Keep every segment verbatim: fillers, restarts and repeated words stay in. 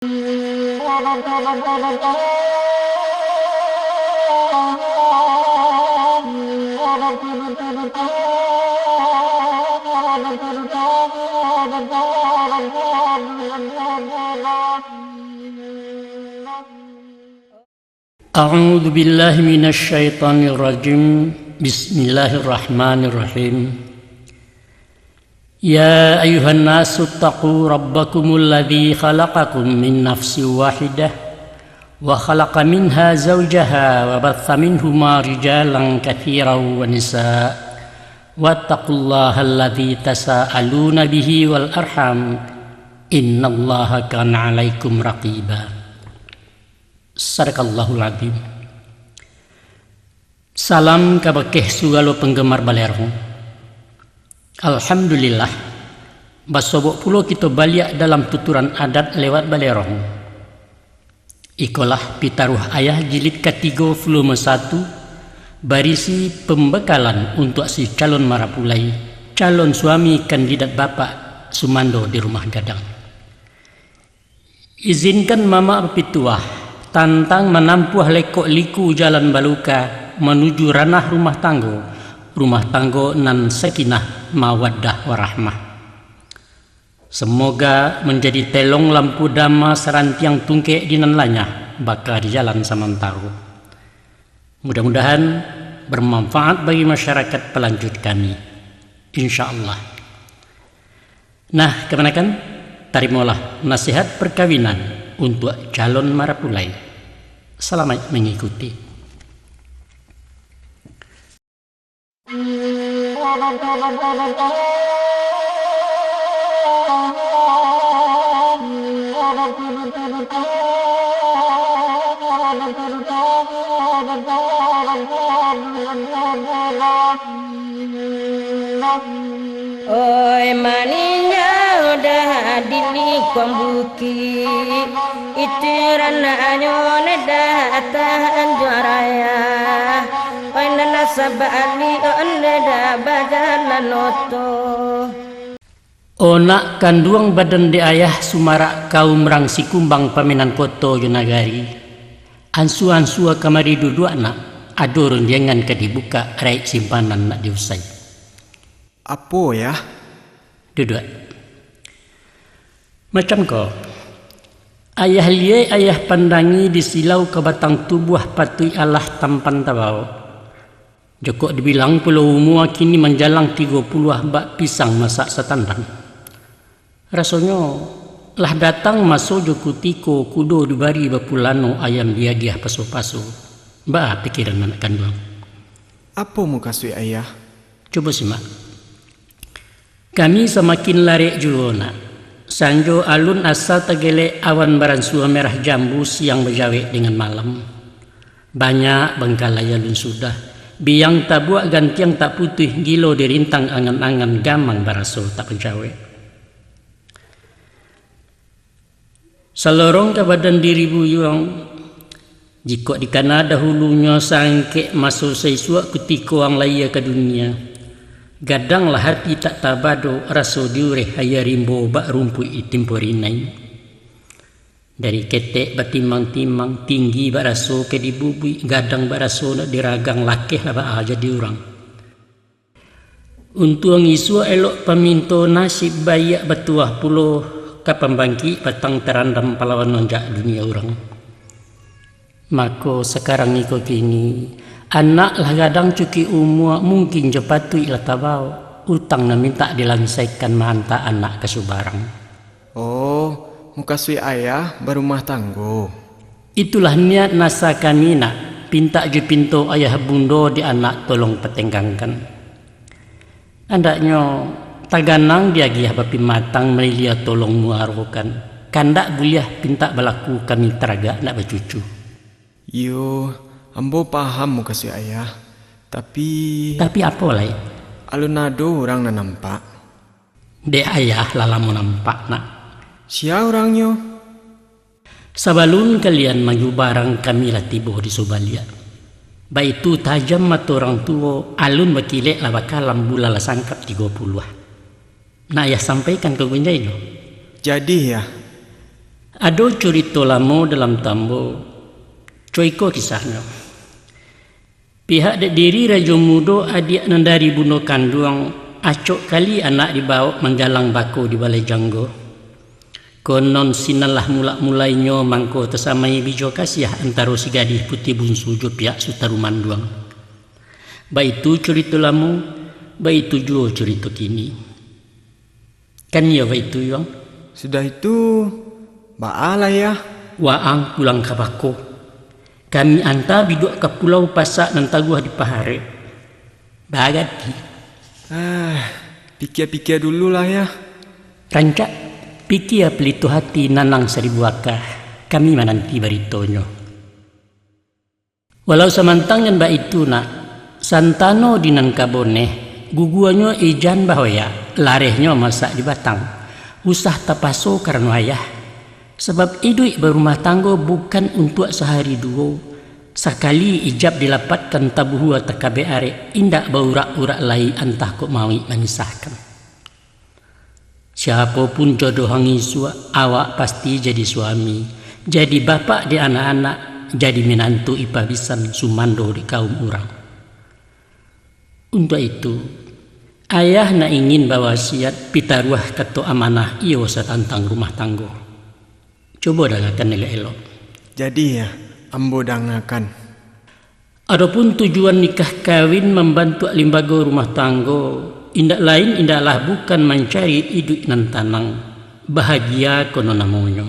أعوذ بالله من الشيطان الرجيم. بسم الله الرحمن الرحيم. يا أيها الناس اتقوا ربكم الذي خلقكم من نفس واحدة وخلق منها زوجها وبث منهما رجالا كثيرا ونساء واتقوا الله الذي تساءلون به والأرحام إن الله كان عليكم رقيبا. Sadaqallahul Adzim. Salam kabakeh sagalo panggamar Balerong. Alhamdulillah, basobok pulo kito baliak dalam tuturan adat lewat Balerong. Ikolah Pitaruah Ayah jilid katigo, volume satu, barisi pambakalan untuak si calon marapulai, calon suami kandidat bapak sumando di rumah gadang. Izinkan mamak bapituah tantang manampuah lekok liku jalan baluka manuju ranah rumah tanggo, rumah tanggo nan sakinah, mawaddah, warahmah. Semoga manjadi telong lampu dama sarantiang tungkek di nan lanyah baka di jalan samantaro. Mudah-mudahan bermanfaat bagi masyarakat palanjut kami. Insya Allah. Nah, kamanakan, tarimolah nasihat perkawinan untuak calon marapulai. Salamaik mangikuti. Oi, maninjau dah di lingkuang bukik, itu ranaknyo ndak tahan jo raya. Oi, nan sabalik, oh, ndak bajalan oto. O nak kanduang badan dek ayah, sumarak kaum rang Sikumbang, pamenan koto jo nagari. Ansua-ansua kamari duduak nak, ado rundiangan ka dibukak, raik simpanan nak diusai. Apo, Yah? Duduak. Macam ko, ayah liek, ayah pandangi, di silau ka batang tubuah, patuik alah tampan tabawok. Jokok dibilang pulo umua kini manjalang tigo puluah bak pisang masak satandang. Rasonyo, lah datang maso jo kutiko kudo dibari bapulano, ayam diagiah paso-paso. Baa pikiran anak kanduang? Apo mukasuik ayah? Cubo simak. Kami samakin larek juo nak. Sanjo alun asa tagelek, awan baransua merah jambu, siang bajawek dengan malam. Banyak bangkalai alun sudah, biang tabuak gantiang tak putuih, gilo dirintang angan-angan, gamang baraso tak pancawek. Salorong ka badan diri buyuang, jikok dikana dahulunyo sangkek maso saisuak kutiko ang lahia ka dunia, gadanglah hati tak tabado, raso diureh aia rimbo bak rumpuik di timpo rinai. Dari ketek batimbang-timbang, tinggi baraso ka dibubuik, gadang baraso nak diragang, lakeh lah baa jadi urang. Untuang isuak elok paminto, nasib baiak batuah pulo, ka pambangkik patang tarandam, palawan nonjak dunia urang. Mako sakarang iko kini, anak lah gadang cukuik umua, mungkin jo patuik lah tabawok, utang nan mintak dilansaikan, maanta anak ka subarang. Oh, mukasuik ayah barumah tanggo. Itulah niat nasa kami nak, pintak jo pinto ayah bundo di anak tolong patenggangkan. Andaknyo taganang diagiah bapimatang, mailia tolong muarokan. Kandak buliah pintak balaku, kami taragak nak bacucu. Iyo, ambo paham mukasuik ayah, tapi... Tapi apo lai? Alun ado urang nan nampak. Dek ayah lah lamo nampak nak. Sia urangnyo? Sabalun kalian manyubarang, kami lah tibo di Subaliak. Baitu tajam mato urang tuo, alun bakilek lah bakalam, bulan lah sangkap tigo puluah. Nak ayah sampaikan ka Gunjai tu? Jadi, Yah. Ado curito lamo dalam tambo, co iko kisahnyo. Pihak dek diri rajo mudo adiak nan dari bundo kanduang, acok kali anak dibawok manjalang bako di balai janggo. Konon sinan lah mulak-mulainyo mangko tasamai bijo kasiah antaro si gadih puti bunsu jo pihak Sutaru Manduang. Baitu curito lamo, baitu juo curito kini. Kan iyo baitu, Yuang? Sudah itu, baa lah, Yah? Waang pulang ka bako. Kami anta biduak ka pulau pasak nan taguah di paharek. Bagati. Ah, pikia-pikia dulu lah, Yah. Rancak, pikia pelituah hati nanang saribu aka. Kami mananti baritonyo. Walau samantang jan baitu, nak, santano di nan ka boneh, guguanyo ijan bahoyak, larehnyo masak di batang. Usah tapaso karano ayah. Sabab iduik barumah tanggo bukan untuak sahari duo. Sakali ijab dilapatkan tabuhua takabek arek, indak baurak-urak lai antah kok mauik mamisahkan. Siapo pun jodoh ang isuak, awak pasti jadi suami, jadi bapak di anak-anak, jadi minantu ipah bisan sumando di kaum urang. Untuak itu, ayah nak ingin bawasiat pitaruah kato amanah iyo satantang rumah tanggo. Cubo dangakan elok-elok. Jadi, Yah, ambo dangakan. Adopun tujuan nikah kawin mambantuak limbago rumah tanggo, indak lain indaklah bukan mancari iduik nan tanang, bahagia kono namonyo.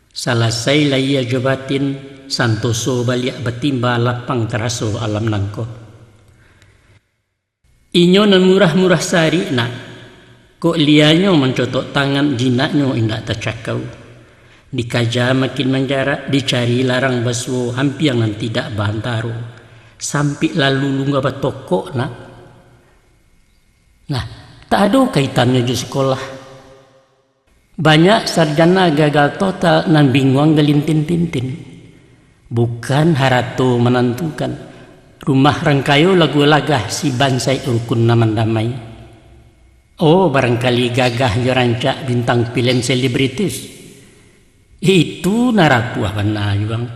Salasai lahia jo batin, santoso baliak batimba lapang taraso alam nangko. Inyo nan murah-murah sarik nak, kok lianyo mancotok tangan jinaknyo indak tacakau. Dikaja makin manjarak, dicari larang basuo hampiang nan tidak baantaro. Sampik lalu lungga batokok nak. Nah, tak ado kaitannyo jo sikolah. Banyak sarjana gagal total nan binguang galintin-tintin. Bukan harato manantukan. Rumah rang kayo lagu lagah si bansaik rukun nan mandamai. Oh, barangkali gagah jo rancak bintang pilem selebritis. Itu narapuah bana, Yuang.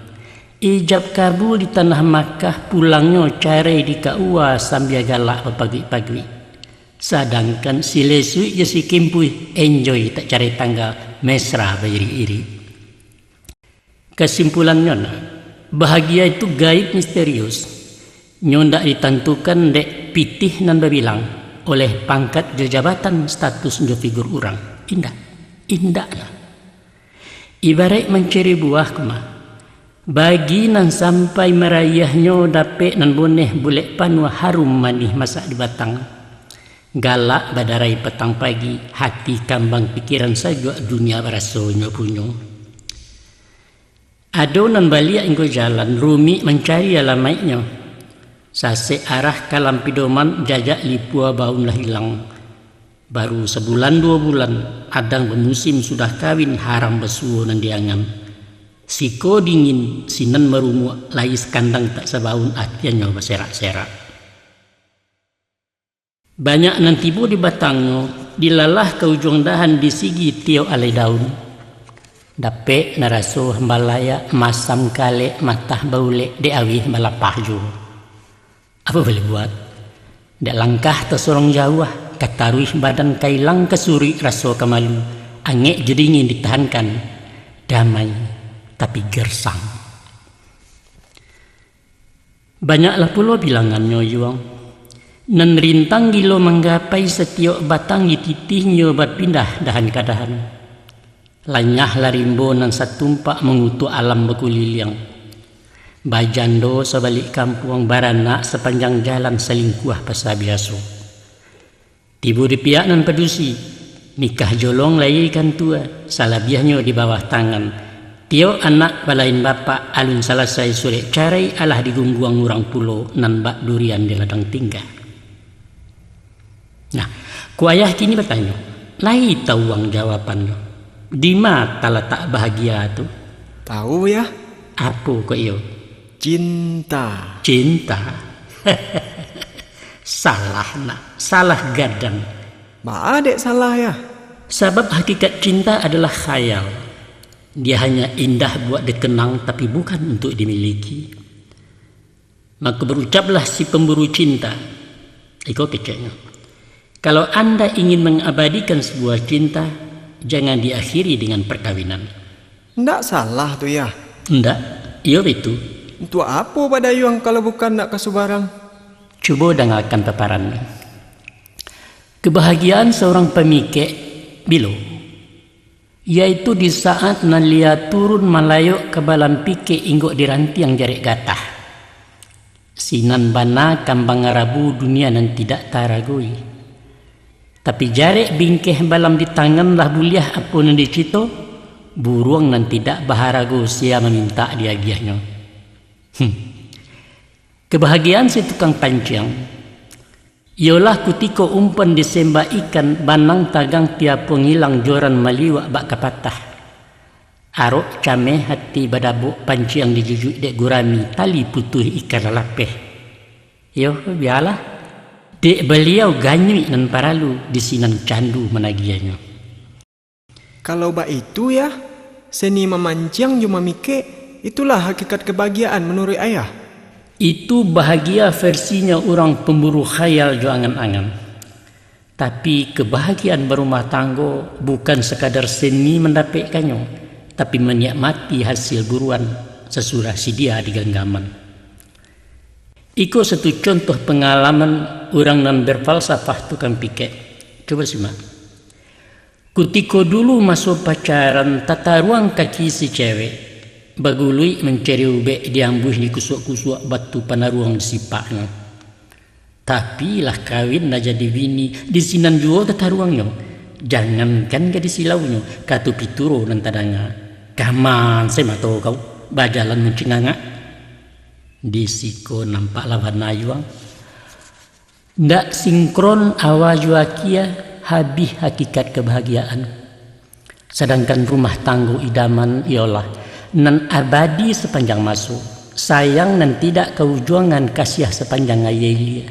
Ijab kabul di tanah Makkah, pulangnyo carai di K U A sambia galak bapaguik-paguik. Sadangkan si lesuik jo si kimpuih enjoy tak carai tangga, mesra bairik-irik. Kasimpulannyo nah, bahagia itu gaib misterius. Nyo ndak ditantukan dek pitih nan babilang, oleh pangkat jo jabatan, status jo figur urang. Indak. Indak lah. Ibaraik mancari buah ko mah. Bagi nan sampai marayahnyo dapek nan boneh bulek panuah harum manih masak di batang. Galak badarai patang pagi, hati kambang pikiran sajuak dunia baraso nyo punyo. Ado nan baliak inggo jalan, rumik mancari alamaiknyo. Sasek arah ka Lampidoman, jajak lipua baun lah ilang. Baru sabulan duo bulan, adang bamusim sudah kawin, haram basuo nan diangan. Siko dingin, sinan marumuak, lai sakandang tak sabaun, atiannyo baserak-serak. Banyak nan tibo di batangnyo, dilalah ka ujuang dahan di sigi tiok alai daun. Dapek naraso hambalayak, masam kalek, matah baulek, dek awih balapah juo. Apo boleh buat? Dek langkah tasorong jauah, ka taruih badan ka ilang, ka suruik raso ka malu, angek jo dingin ditahankan, damai tapi gersang. Banyaklah pulo bilangannyo, Yuang. Nan rintang gilo manggapai, satiok batang dititihnyo bapindah dahan ka dahan. Lanyahlah rimbo nan satumpak mangutuak alam bakuliliang. Bajando sabalik kampuang, baranak sapanjang jalan, salingkuah pasa biaso. Tibo di piak nan padusi, nikah jolong lai kantua, salabiahnyo di bawah tangan. Tiok anak balain bapak, alun salasai surek carai, alah digungguang urang pulo, nan bak durian di ladang tingga. Nah, ku ayah kini batanyo, lai tau ang jawabannyo, dima talatak bahagia tu? Tau, Yah. Apo kok iyo? Cinta. Cinta? Salah nak, salah gadang. Baa dek salah, Yah? Sabab hakikat cinta adalah khayal. Dia hanya indah buat dikenang, tapi bukan untuk dimiliki. Maka berucaplah si pemburu cinta, iko keceknyo, kalau anda ingin mengabadikan sebuah cinta, jangan diakhiri dengan perkawinan. Ndak salah tu, Yah? Ndak, iyo baitu. Untuak apo badayuang kalau bukan ndak ka subarang? Cubo dangakan paparan. Kebahagiaan seorang pamikek bilo? Yaitu di saat nan lia turun malayok ka balam pikek inggok di rantiang jarek gatah. Sinan bana kambang arabu dunia nan tidak taragoi. Tapi jarek bingkeh balam di tangan lah buliah apo nan dicito, buruang nan tidak baharago sia mamintak diagiahnyo. Hmm. Kebahagiaan si tukang panciang, iyolah kutiko umpan disembak ikan, banang tagang tiapo ngilang, joran maliwak bak kapatah. Arok cameh hati badabok, panciang dijujuik dek gurami, tali putuih ikan lalapeh. Yo, bialah. Dek baliau ganyuik nan paralu, di sinan candu managiahnyo. Kalau baitu, Yah, seni mamanciang jo mamikek, itulah hakikat kebahagiaan manuruik Ayah. Itu bahagia versinyo urang pamburu khayal jo angan-angan. Tapi, kebahagiaan barumah tanggo bukan sakadar seni mandapekkannyo, tapi manikmati hasil buruan sasudah sidia di ganggaman. Iko satu contoh pangalaman urang nan berfalsafah tukang pikek. Cubo simak. Kutiko dulu maso pacaran, tataruang kaki si cewek, baguluik mancari ubek, diambuih dikusuak-kusuak batu panaruang di sipaknyo. Tapi lah kawin, lah jadi bini, di sinan juo tataruangnyo. Jangankan gadih silaunyo, kato pituro nan tadanga. Gaman se mato kau, bajalan mancingangak. Di siko nampaklah bana yuang. Ndak sinkron awa jo akia, habih hakikat kebahagiaan. Sadangkan rumah tanggo idaman iyolah nan abadi sapanjang maso, sayang nan tidak kaujuangan, kasiah sapanjang aia ilia,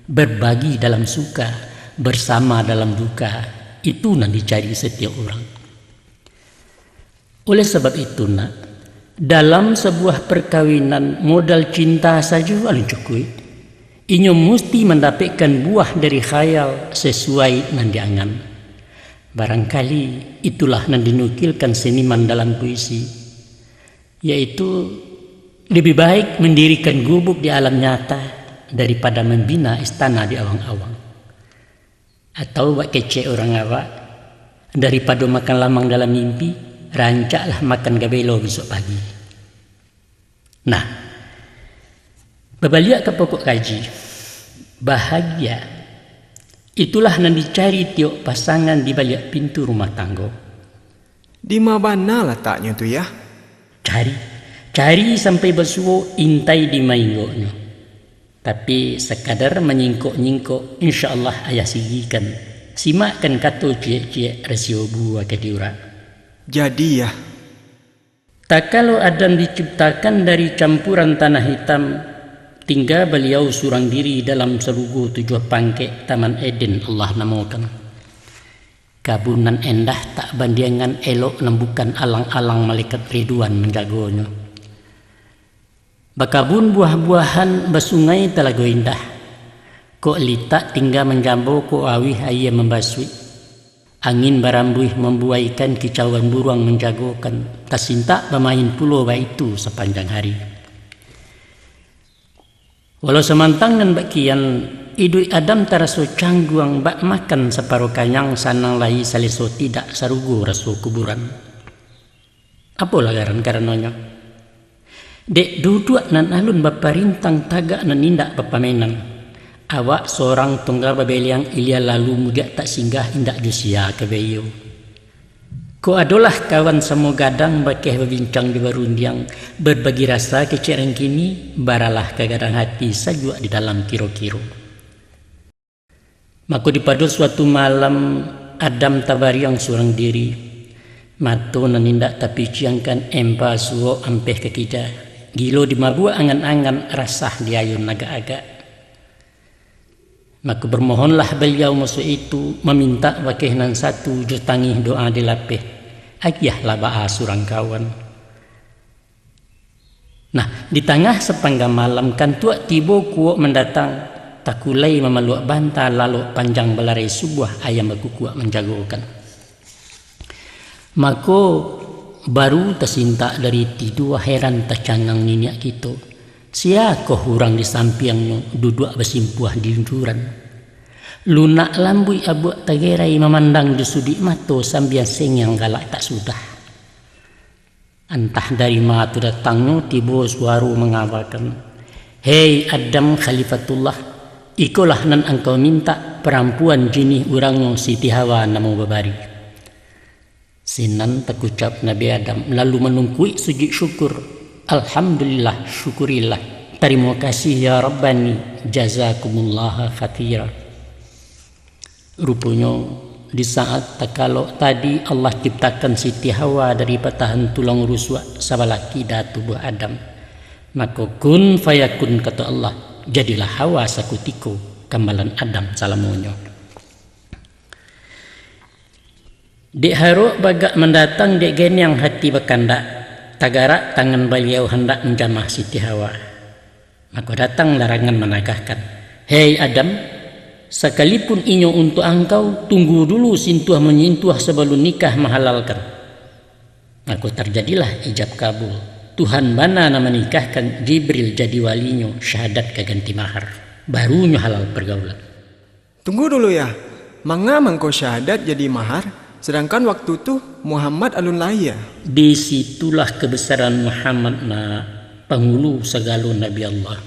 berbagi dalam suka, bersama dalam duka, itu nan dicari satiok urang. Oleh sabab itu, nak, dalam sabuah parkawinan, modal cinta sajo alun cukuik. Inyo musti mandapekkan buah dari khayal sasuai nan diangan. Barangkali itulah nan dinukilkan seniman dalam puisi, yaitu, lebih baik mandirikan gubuk di alam nyata daripada mambina istana di awang-awang. Atau bak kecek urang awak, daripado makan lamang dalam mimpi, rancaklah makan gabelo bisuak pagi. Nah, babaliak ka pokok kaji, bahagia, itulah nan dicari tiok pasangan di baliak pintu rumah tanggo. Dima bana lataknyo tu, Yah? Cari, cari sampai basuo, intai dima inggoknyo. Tapi sakadar manyingkok-nyingkok, insya Allah Ayah sigikan. Simakkan kato ciek-ciek, rasio bua ka diurak. Jadi, Yah. Takalo Adam diciptakan dari campuran tanah hitam, tingga baliau surang diri dalam sarugo tujuah pangkek, Taman Eden Allah namokan. Kabun nan endah tak bandiangan, elok nan bukan alang-alang, malaikat Ridwan manjagonyo. Bakabun buah-buahan, basungai talago indah. Kok litak tingga manjambo, kok auih aia mambasuik. Angin barambuih mambuaikan, kicauan buruang manjagokan, tasintak bamain pulo baitu sapanjang hari. Walau samantang nan bak kian, iduik Adam taraso cangguang, bak makan saparo kanyang, sanang lai saleso tidak, sarugo raso kuburan. Apolah garan karanonyo? Dek duduak nan alun baparintang, tagak nan indak bapamenan. Awak sorang tunggal babeleang, ilia lalu mudiak tak singgah, indak jo sia ka baiyo. Kok adolah kawan samo gadang, bakeh babincang jo barundiang, babagi rasa kecek rang kini, baralah ka gadang hati, sajuak di dalam kiro-kiro. Mako dipado suatu malam, Adam tabariang surang diri. Mato nan indak tapiciangkan, empa suok ampeh ka kida. Gilo dimabuak angan-angan, rasah diayun agak-agak. Mako bermohonlah baliau maso itu, mamintak bakeh nan satu, jo tangih doa dilapeh. Agiahlah baa surang kawan. Nah, di tangah sapangga malam, kantuak tibo kuok mandatang, takulai mamaluak banta, lalok panjang balarai subuah, ayam bakukuak manjagokan. Mako, baru tasintak dari tidua, heran tacangang niniak kito. Siakoh urang di sampiangnyo, duduak basimpuah di junjuran? Lunak lambuik abuak tagerai, mamandang jo suduik mato, sambia sengiang galak tak sudah. Antah dari ma tu datangnyo, tibo suaro mangabakan, "Hei Adam Khalifatullah, ikolah nan angkau mintak, parampuan jinih urangnyo, Siti Hawa namo babari." Sinan takucap Nabi Adam, lalu manungkuik sujuik syukur, "Alhamdulillah, syukurilah, tarimo kasih ya Rabbani, jazakumullaha khaira." Ruponyo, di saat takalok tadi Allah ciptakan Siti Hawa dari patahan tulang rusuak sabalah kida tubuah Adam. Mako, kun fayakun, kato Allah, jadilah Hawa sakutiko, kambalan Adam salamonyo. Dek harok bagak mandatang, dek geniang hati bakandak, tagarak tangan Baliau handak manjamah Siti Hawa. Mako datang larangan managahkan, "Hei Adam, sakalipun inyo untuak angkau, tunggu dulu sintuah-manyintuah sabalun nikah mahalalkan." Mako tarjadilah ijab kabul. Tuhan bana nan manikahkan, Jibril jadi walinyo, syahadat ka ganti mahar. Barunyo halal pargaulan. Tunggu dulu, Yah. Manga mangko syahadat jadi mahar, sadangkan waktu tu Muhammad alun lahia? Di situlah kabasaran Muhammad, nak, pangulu sagalo Nabi Allah.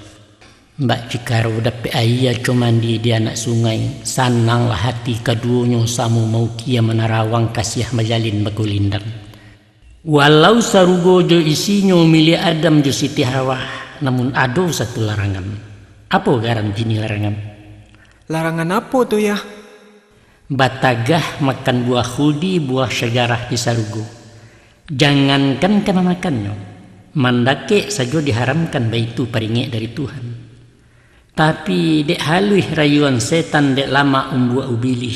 Bak cikaro dapek aia co mandi di anak sungai, sananglah hati kaduonyo, samo maukia manarawang, kasiah majalin bagulindang. Walau sarugo jo isinyo miliak Adam jo Siti Hawa, namun ado satu larangan. Apo garan kini larangan? Larangan apo tu, Yah? Batagah makan buah khuldi, buah syajarah di sarugo. Jangankan ka mamakannyo, mandakek sajo diharamkan, baitu paringek dari Tuhan. Tapi, dek haluih rayuan setan, dek lamak umbuak ubilih,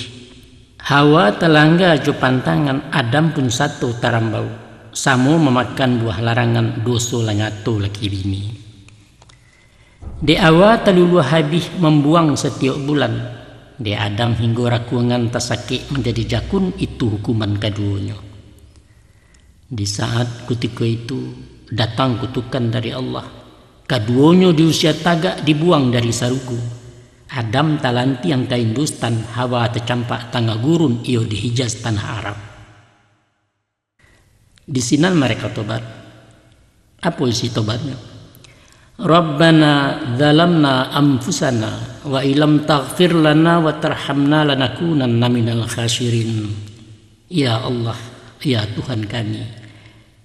Hawa talangga jo pantangan, Adam pun sato tarambau, samo mamakan buah larangan, doso lah nyato laki bini. Dek Hawa taluluah habih mambuang satiok bulan, dek Adam hinggo rakuangan tasakek manjadi jakun, itu hukuman kaduonyo. Di saat kutiko itu, datang kutukan dari Allah. Kaduonyo diusia tagak, dibuang dari sarugo. Adam talantiang ka Hindustan, Hawa tacampak tangah gurun, iyo di Hijaz, tanah Arab. Di sinan mereka tobat. Apo isi tobatnyo? "Rabbana zalamna anfusana wa illam taghfir lana wa tarhamna lanakunanna minal khasirin." Ya Allah, ya Tuhan kami,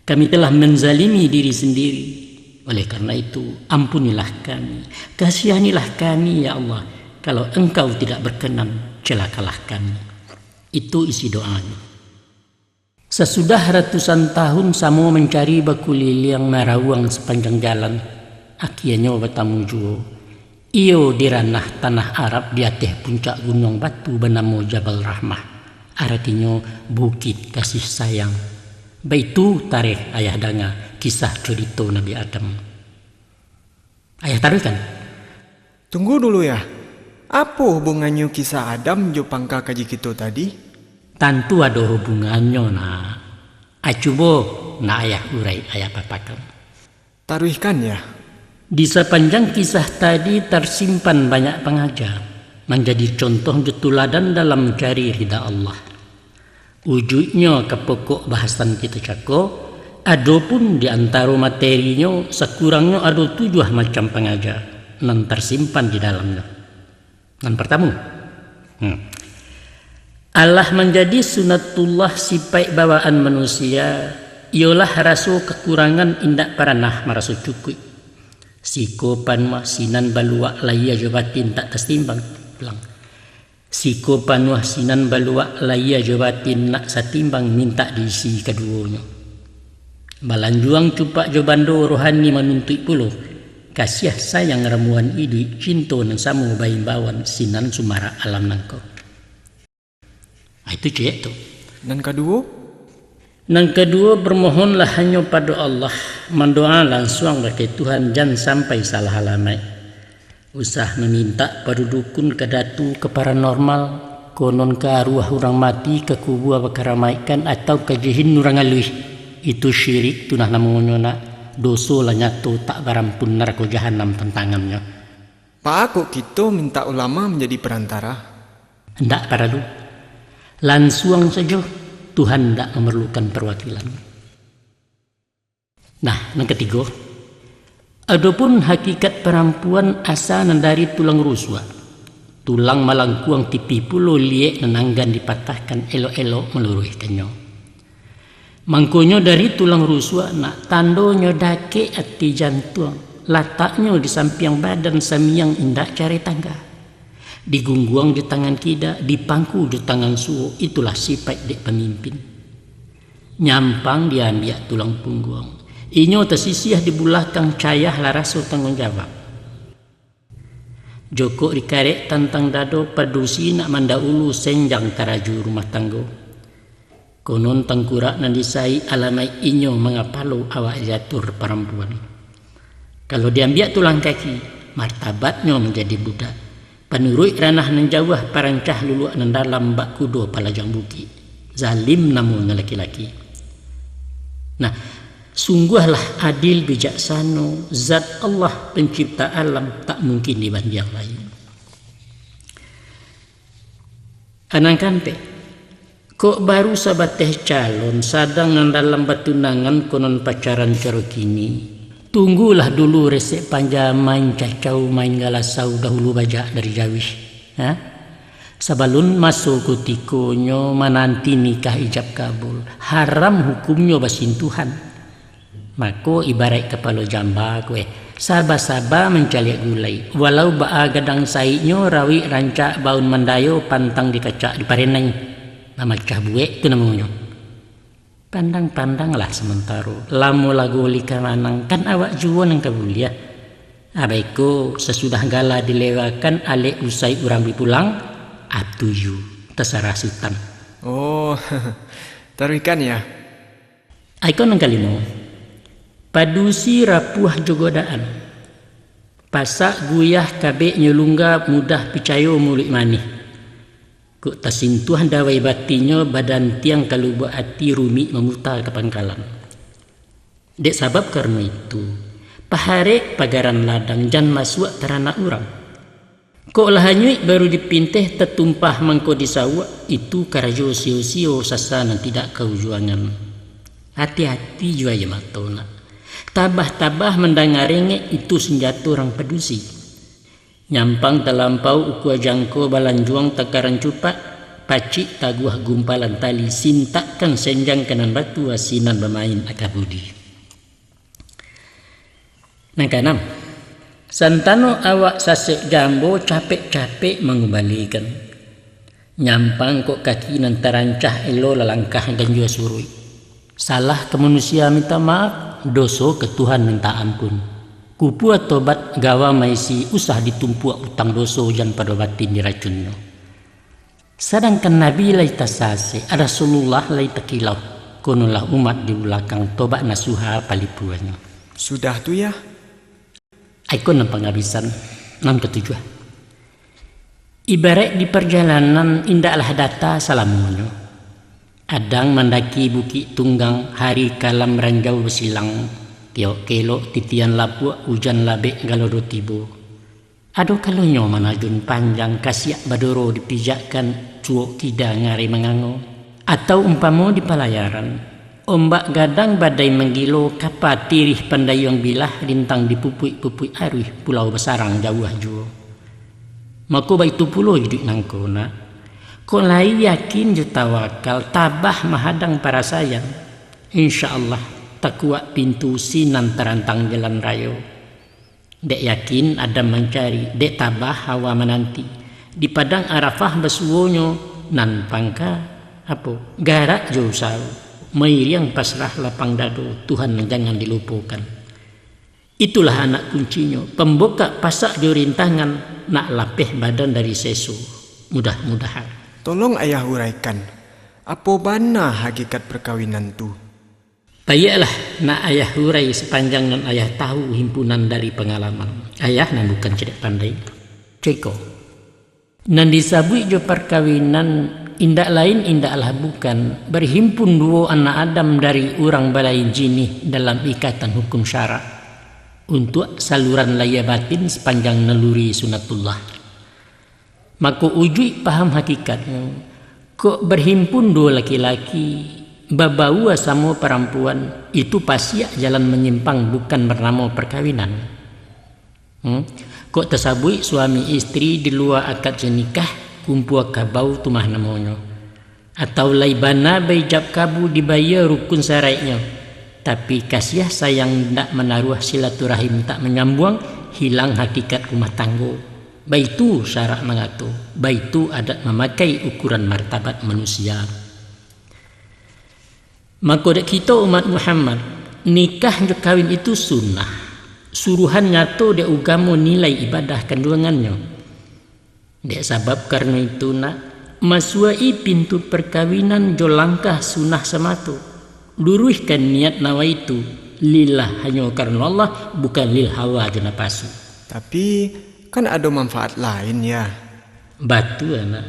kami telah menzalimi diri sendiri. Oleh karena itu, ampunilah kami, kasihanilah kami, ya Allah. Kalau Engkau tidak berkenan, celakalah kami. Itu isi doanya. Sasudah ratusan tahun samo mancari, bakuliliang marawuang sapanjang jalan, akianyo batamu juo. Iyo di ranah tanah Arab, di ateh puncak gunuang batu banamo Jabal Rahmah, aratinyo Bukit Kasih Sayang. Baitu tarikh ayah danga kisah curito Nabi Adam. Ayah taruihkan. Tunggu dulu, Yah. Apo hubungannyo kisah Adam jo pangka kaji kito tadi? Tantu ado hubungannyo, nak. A, cubo, nak, ayah urai, ayah papakan. Taruihkan, Yah. Di sapanjang kisah tadi tarsimpan banyak pangaja, manjadi contoh jo tuladan dalam mancari rida Allah. Ujuiknyo ka pokok bahasan kito cako, adopun di antaro materinyo, sakurangnyo ado tujuah macam pangaja nan tarsimpan di dalamnyo. Nan partamo, hmm, alah manjadi sunatullah sipaik bawaan manusia, iyolah raso kakurangan, indak paranah maraso cukuik. Siko panuah sinan baluak, lahia jo batin tak tasimbang. Ulang. Siko panuah sinan baluak, lahia jo batin nak satimbang, mintak diisi kaduonyo. Balanjuang cupak jo bando, rohani manuntuik pulo. Kasiah sayang ramuan iduik, cinto nan samo baimbauan, sinan sumarak alam nangko. Ah, itu ciek tu. Nan kaduo? Nan kaduo, bermohonlah hanyo pado Allah, mandoa lansuang bakeh Tuhan, jan sampai salah alamaik. Usah mamintak pado dukun, ka datu, ka paranormal, konon ka aruah urang mati, ka kubua bakaramaikkan, atau ka jihin urang aluih. Itu syirik tu nah namonyo nak. Doso lah nyato tak barampun, narako jahanam tantangannyo. Baa kok kito mintak ulama manjadi parantara? Ndak paralu. Lansuang sajo, Tuhan ndak mamarlukan parwakilan. Nah, nan katigo, adopun hakikat parampuan asa nan dari tulang rusuak. Tulang malangkuang tipih pulo, liek nan anggan dipatahkan, elok-elok maluruihkannyo. Mangkonyo dari tulang rusuak nak, tandonyo dakek ati jantuang, lataknyo di sampiang badan, samiang indak cari tangga. Digungguang jo tangan kida, dipangku jo tangan suo, itulah sipaik dek pamimpin. Nyampang diambiak tulang pungguang. Inyo tasisiah di bulakang, cayah lah raso tangguang jawab. Jokok dikarek tantang dado, padusi nak mandaulu, senjang karaju rumah tanggo. Konon tangkurak nan disaik, alamaik inyo mangapalo, awak diatur parampuan. Kalau diambiak tulang kaki, martabatnyo manjadi budak. Panuruik ranah nan jauah, parancah luluak nan dalam, bak kudo palajang bukik. Zalim namonyo laki-laki. Nah, sungguahlah adil bijaksano, zat Allah pencipta alam, tak mungkin dibandiang lai. Nan kaampek, kok baru sabateh calon, sadang nan dalam batunangan, konon pacaran caro kini. Tunggulah dulu resek panjamain, cacau main galasau, dahulu bajak dari jauih. Ha? Sabalun maso kutikonyo, mananti nikah ijab kabul. Haram hukumnyo basintuhan. Mako, ibaraik kapalo jamba ko, eh, saba-saba mancaliak gulai. Walau baa gadang saiknyo, rawik rancak baun mandayo, pantang dikacak diparenai. Mamacah buek tu namonyo. Pandang-pandanglah samantaro, lamo lago lika manang, kan awak juo nan ka buliah. Ah, baiko, sasudah gala dilewakan, alek usai urang bi pulang, atuyu, tasarah sutan. Oh, taruihkan ya. Iko nan kalimo, padusi rapuah jo godaan. Pasak guyah kabeknyo lungga, mudah picayo muluik manih. Kok tasintuah dawai batinnyo, badantiang ka lubuak ati, rumik mamuta ka pangkalan. Dek sabab karano itu, paharek pagaran ladang, jan masuak taranak urang. Kok lah anyuik baru dipinteh, tatumpah mangko disauak, itu karajo sio-sio, sasa nan tidak kaujuangan. Ati-ati juo aia mato nak. Tabah-tabah mandanga rengek, itu sanjato urang padusi. Nyampang talampau ukua jangko, balanjuang takaran cupak, pacik taguah gumpalan tali, sintakkan senjang ka nan batu, asinan bamain akah budi. Nan kaanam, santano awak sasek jambo, capek-capek mangumbalikan. Nyampang kok kaki nan tarancah, elo lah langkah ganjua suruik. Salah ka manusia minta maaf, doso ka Tuhan minta ampun. Kupua tobat gawa maisi, usah ditumpuak utang doso, jan pado batin diracunnyo. Sadangkan Nabi lai tasasek, Rasulullah lai takilau, kononlah umat di bulakang, tobat nasuha palipuannyo. Sudah tu, Yah? Iko nan pangabisan, nan katujuah. Ibaraik di parjalanan, indaklah data salamonyo. Adang mandaki Bukik Tunggang, hari kalam ranjau basilang, tiok kelok titian lapuak, ujan labek galodo tibo. Ado kalonyo manajun panjang, kasiak badoro dipijakkan, cuok kida ngarai mangango. Atau umpamo di palayaran, ombak gadang badai manggilo, kapa tirih pandayuang bilah, rintang dipupuik-pupuik aruih, pulau basarang jauah juo. Mako baitu pulo iduik nangko nak. Kok lai yakin jo tawakal, tabah mahadang parasaian, insya Allah takuak pintu, sinan tarantang jalan rayo. Dek yakin Adam mancari, dek tabah Hawa mananti. Di padang Arafah basuonyo, nan pangka, apo, garak jo usawo, mairiang pasrah lapang dado, Tuhan nan jangan dilupokan. Itulah anak kuncinyo, pambukak pasak jo rintangan, nak lapeh badan dari seso. Mudah-mudahan. Tolong Ayah uraikan, Apo bana hakikat parkawinan tu? Paiyolah, nak ayah urai sapanjang nan ayah tahu himpunan dari pangalaman. Ayah nan bukan cadiak pandai. Ceko. Nan disabuik jo parkawinan, indak lain, indaklah bukan, barhimpun duo anak Adam dari urang balain jinih dalam ikatan hukum syarak, untuak saluran lahia batin sapanjang naluri sunatullah. Mako, ujuik paham hakikatnyo, kok barhimpun duo laki-laki, babaua samo parampuan, itu pasiak jalan manyimpang, bukan barnamo parkawinan. Hmm? Kok tasabuik suami istri di lua akad jo nikah, kumpua kabau tu mah namonyo. Atau lai bana baijab kabu dibayia rukun saraiknyo, tapi kasiah sayang indak manaruah, silaturahim tak manyambuang, hilang hakikat rumah tanggo. Baitu syarak mangato, baitu adat mamakai ukuran martabat manusia. Mako, dek kito umat Muhammad, nikah jo kawin itu sunnah, suruhan nyato dek ugamo, nilai ibadah kanduangannyo. Dek sabab karano itu, nak, masuak-i pintu parkawinan jo langkah sunnah samato. Luruihkan niat nawaitu, lillah, hanyo karano Allah, bukan lil hawa jo napasu. Tapi, kan ado manfaat lain, Yah. Batua, nak.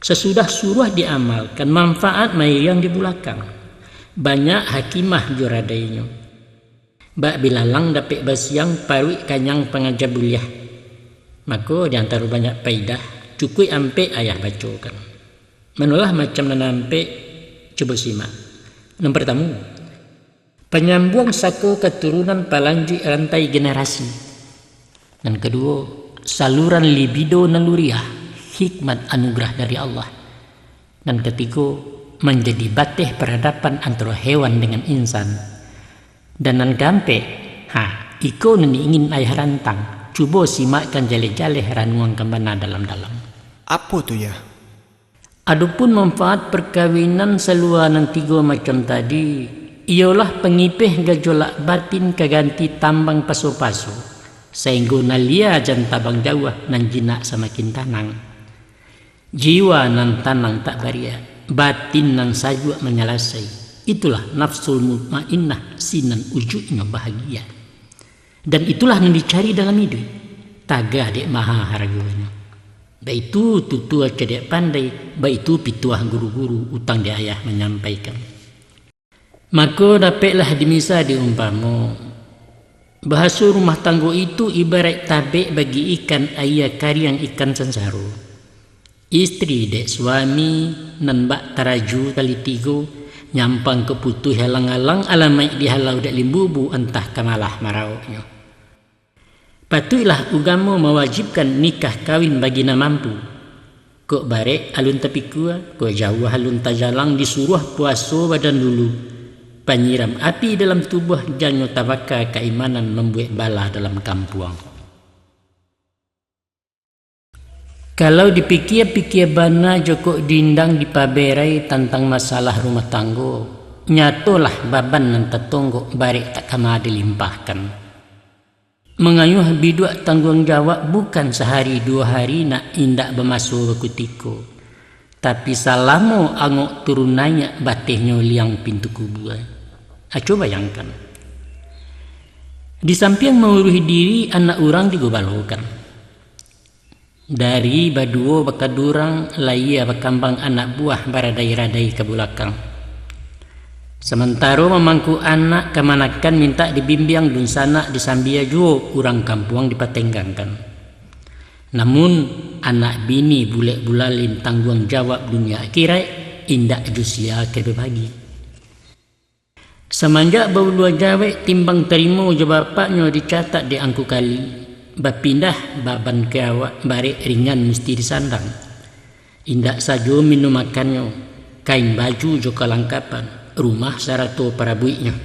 Sasudah suruah diamalkan, manfaat mairiang di bulakang. Banyak hakimah jo radainyo. Bak bilalang dapek basiang, paruik kanyang pangaja buliah. Mako, di antaro banyak paidah, cukuik ampek ayah bacokan. Manolah macam nan ampek, cubo simak. Nan partamu, panyambuang sako katurunan, palanjuik rantai generasi. Nan kaduo, saluran libido naluriah, hikmat anugerah dari Allah. Nan katigo, manjadi bateh paradapan antaro hewan dengan insan. Dan nan kaampek, ha, iko nan ingin ayah rantang, cubo simakkan jaleh-jaleh, ranuangkan bana dalam-dalam. Apo tu, Yah? Adopun manfaat parkawinan salua nan tigo macam tadi, iyolah pangipeh gajolak batin ka ganti tambang paso-paso, sainggo nan lia jan tabang jauah, nan jinak samakin tanang. Jiwa nan tanang tak bariak, batin nan sajuak manyalasai, itulah nafsul mutmainnah, sinan ujuiknyo bahagia. Dan itulah nan dicari dalam iduik, taga dek maha haragonyo. Baitu tutua cadiak pandai, baitu pituah guru-guru, utang di ayah manyampaikan. Mako, dapeklah dimisa di umpamo, bahaso rumah tanggo itu ibaraik tabek bagi ikan aia kariang, ikan sansaro. Istri dek suami nan bak taraju tali tigo, nyampang ka putuih alang-alang, alamaik dihalau dek limbubu, antah ka malah marauknyo. Patuiklah ugamo mawajibkan nikah kawin bagi nan mampu. Kok barek alun tapikua, kok jauah alun tajalang, disuruah puaso badan dulu. Panyiram api dalam tubuah, janyo tabaka kaimanan, mambuek bala dalam kampuang. Kalau dipikia-pikia bana jo kok diundang dipaberai tantang masalah rumah tanggo, nyatolah baban nan tatonggok barek tak kama dilimpahkan. Mangayuah biduak tangguang jawab bukan sahari duo hari, nak, indak bamaso bakutiko, tapi salamo angok turun naiak, batehnyo liang pintu kubua. Aco bayangkan. Di sampiang mauruih diri, anak urang digobalokan. Dari baduo bakadurang, lahia bakambang anak buah baradai-radai ka bulakang. Samantaro mamangku anak kamanakan mintak dibimbiang, dunsanak disambia juo, urang kampuang dipatenggangkan. Namun, anak bini bulek bulalin, tangguang jawab dunia akhirat, indak jo sia ka dibagi. Samanjak baulua jawek, timbang tarimo jo bapaknyo dicatak dek angku kali, bapindah baban ka awak, barek ringan musti disandang. Indak sajo minum makannyo, kain baju jo kalangkapan, rumah sarato parabuiknyo.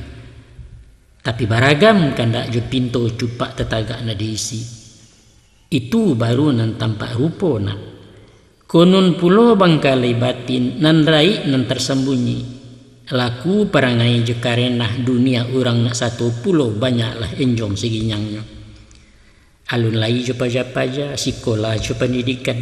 Tapi baragam kandak jo pinto cupak tatagak nan diisi. Itu baru nan tampak rupo, nak. Konon pulo bangkalai batin nan raik nan tarsambunyi. Laku parangai jo karenah dunia urang nak sato pulo, banyaklah enjong siginyangnyo. Alun lai jo paja-paja, sikola jo pandidikan.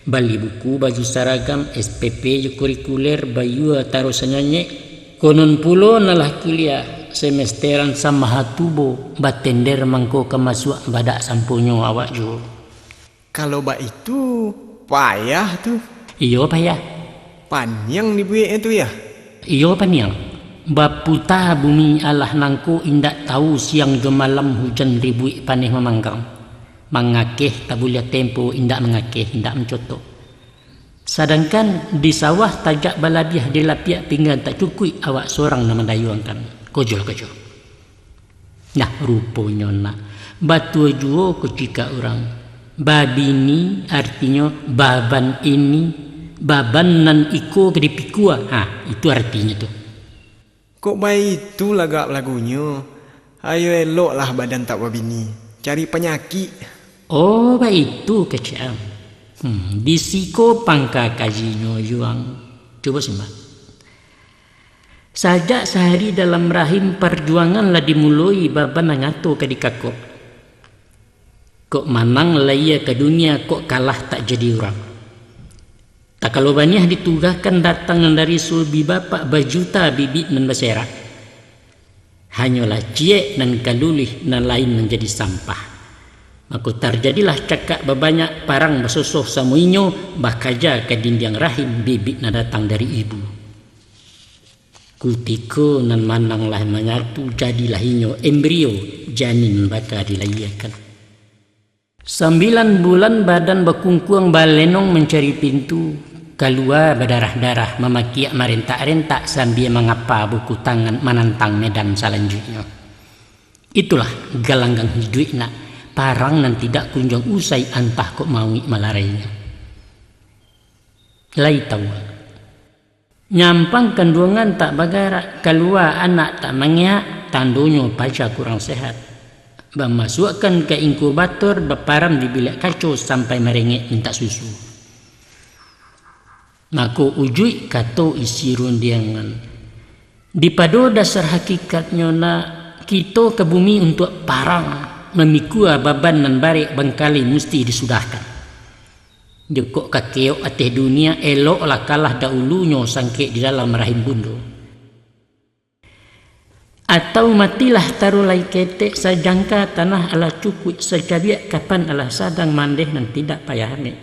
Bali buku, baju saragam, S P P jo kurikuler, bayua taro sanyanyek. Konon pulo nan lah kuliah, semesteran samaha tubo, batender mangko ka masuak badak samponyo awak juo. Kalau baitu, payah tu. Iyo, payah. Paniang dibueknyo tu, yah? Iyo, paniang. Baputa bumi alah nangko indak tahu siang jo malam, hujan ribuik paneh mamanggang. Mangakeh tabuliah tempo, indak mangakeh, indak mancotok. Sadangkan di sawah tajak balabiah, di lapiak pinggan tak cukuik, awak sorang nan mandayuangkan. Kojol, kojol. Nah, ruponyo nak, batua juo ko cikak urang. Babini artinyo baban ini, baban nan iko ka dipikua. Ha, itu artinyo tu. Kok baitu lagak lagunyo? Ayo eloklah badan tak babini, cari panyakik. Oh, baitu kecek am. Hmm, di siko pangka kajinyo juang. Cubo simak. Sajak sahari dalam rahim, parjuangan lah dimuloi, baban nan ngato ka dikakok. Kok manang lahia ka dunia, kok kalah tak jadi urang. Takalo baniah ditugahkan, datang nan dari sulbi bapak, bajuta bibik nan baserak. Hanyolah ciek nan ka lulih, nan lain manjadi sampah. Mako tarjadilah cakak babanyak, parang basosoh samo inyo, bakaja ka dindiang rahim, bibik nan datang dari ibu. Kutiko nan manang lah manyatu, jadilah inyo embrio, janin baka dilahiakan. Sambilan bulan badan bakungkuang, balenong mancari pintu, kalua badarah-darah, mamakiak marentak-rentak sambia mangapa buku tangan manantang medan salanjuiknyo. Itulah galanggang hiduik nak, parang nan tidak kunjuang usai, antah kok mauik malarainyo. Lai tahu. Nyampang kanduangan tak bagarak, kalua anak tak mangeak, tandonyo paja kurang sehat. Bamasuakkan ka inkubator, baparam di biliak kaco sampai marengek mintak susu. Mako ujuik kato isi rundiangan. Dipado dasar hakikatnyo nak, kito ka bumi untuak parang, mamikua baban nan barek bangkali musti disudahkan. Jokok ka keok ateh dunia, eloklah kalah daulunyo sangkek di dalam rahim bundo. Atau matilah taruh lai ketek, sajangka tanah alah cukuik, sacabiak kapan alah sadang, mandeh nan tidak payah amek.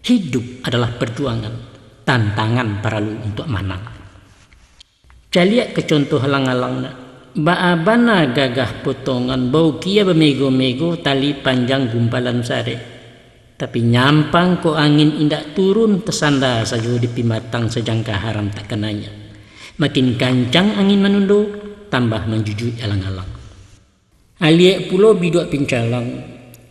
Hidup adalah perjuangan, tantangan paralu untuak manang. Caliak ka contoh alang-alang nak. Baa bana gagah potongan, baukia bamego-mego, tali panjang gumpalan sarek. Tapi nyampang kok angin indak turun, tasanda sajo di pimatang, sajangka haram tak kananya. Makin kancang angin manundo, tambah manjujuik alang-alang. Aliak pulo biduak pincalang.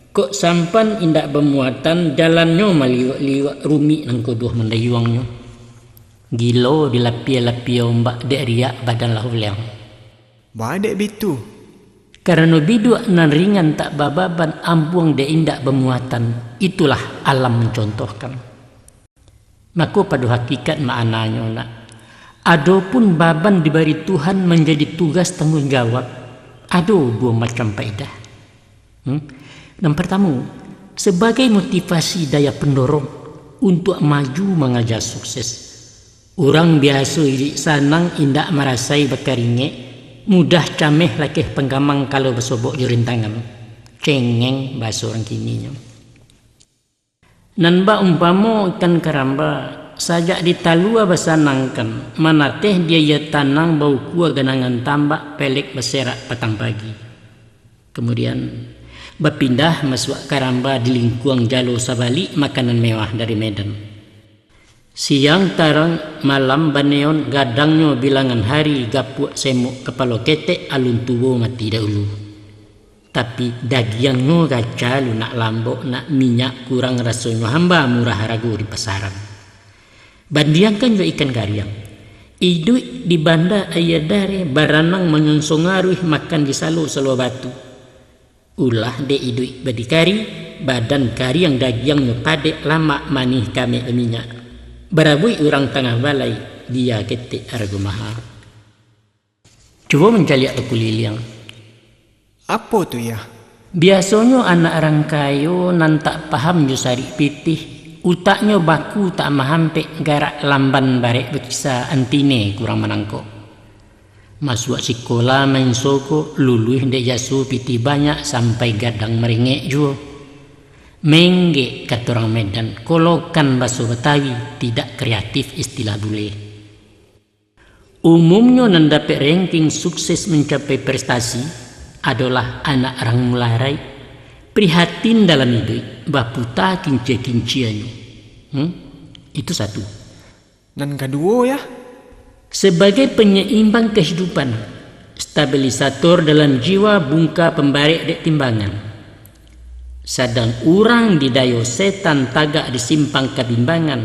Kok sampan indak bamuatan, jalannyo maliwak-liwak, rumik nan kodoh mandayuangnyo. Gilo dilapia-lapia ombak, dek riak badan lah uliang. Baa dek bitu? Karano biduak nan ringan tak bababan, ambuang dek indak bamuatan. Itulah alam mancontohkan. Mako pado hakikat maknanyo nak, adopun baban dibari Tuhan manjadi tugas tangguang jawab, ado duo macam paedah. Hmm? Nan partamo, sabagai motivasi daya pandorong untuak maju mangaja sukses. Urang biaso iduik sanang, indak marasai bakaringek, mudah cameh lakeh panggamang kalau basobok jo rintangan. Cengeng bahaso urang kininyo. Nan baumpamo ikan karamba, sajak di talua basanangkan, manateh di aia tanang, baukua ganangan tambak, pelek baserak patang pagi. Kamudian, bapindah masuak karamba di lingkuang jalo sabalik, makanan mewah dari Medan. Siang tarang, malam baneon, gadangnyo bilangan hari, gapuak semok kapalo ketek, alun tuo mati dahulu. Tapi, dagiangnyo raca, lunak lambok, nak minyak kurang rasonyo, hamba murah harago di pasaran. Bandiangkan jo ikan kariang. Iduik di banda aia dareh, baranang manyonsong aruih, makan di salo-salo batu. Ulah dek iduik badikari, badan kariang, dagiangnyo padek, lamak, manih, kamek, baminyak. Barabuik urang tangah balai, dia ketek harago maha. Cubo mancaliak bakuliliang. Apo tu, Yah? Biasonyo anak rang kayo nan tak paham jo sarik pitih, Utaknyo baku tak mahampek, garak lamban barek bakisa, antine kurang manangkok. Masuak sikola main sogok, luluih dek jaso pitih banyak, sampai gadang marengek juo. Menggek, kato urang Medan, kolokan baso Batawi, tidak kreatif istilah bule. Umumnyo nan dapek ranking sukses mancapai prestasi adolah anak rang mularaik, prihatin dalam iduik, baputa kincia-kincianyo. Hmm? Itu satu. Nan kaduo, Yah? Sebagai penyeimbang kehidupan, stabilisator dalam jiwa, bungka pambarek dek timbangan. Sadang urang didayo setan, tagak di simpang kabimbangan,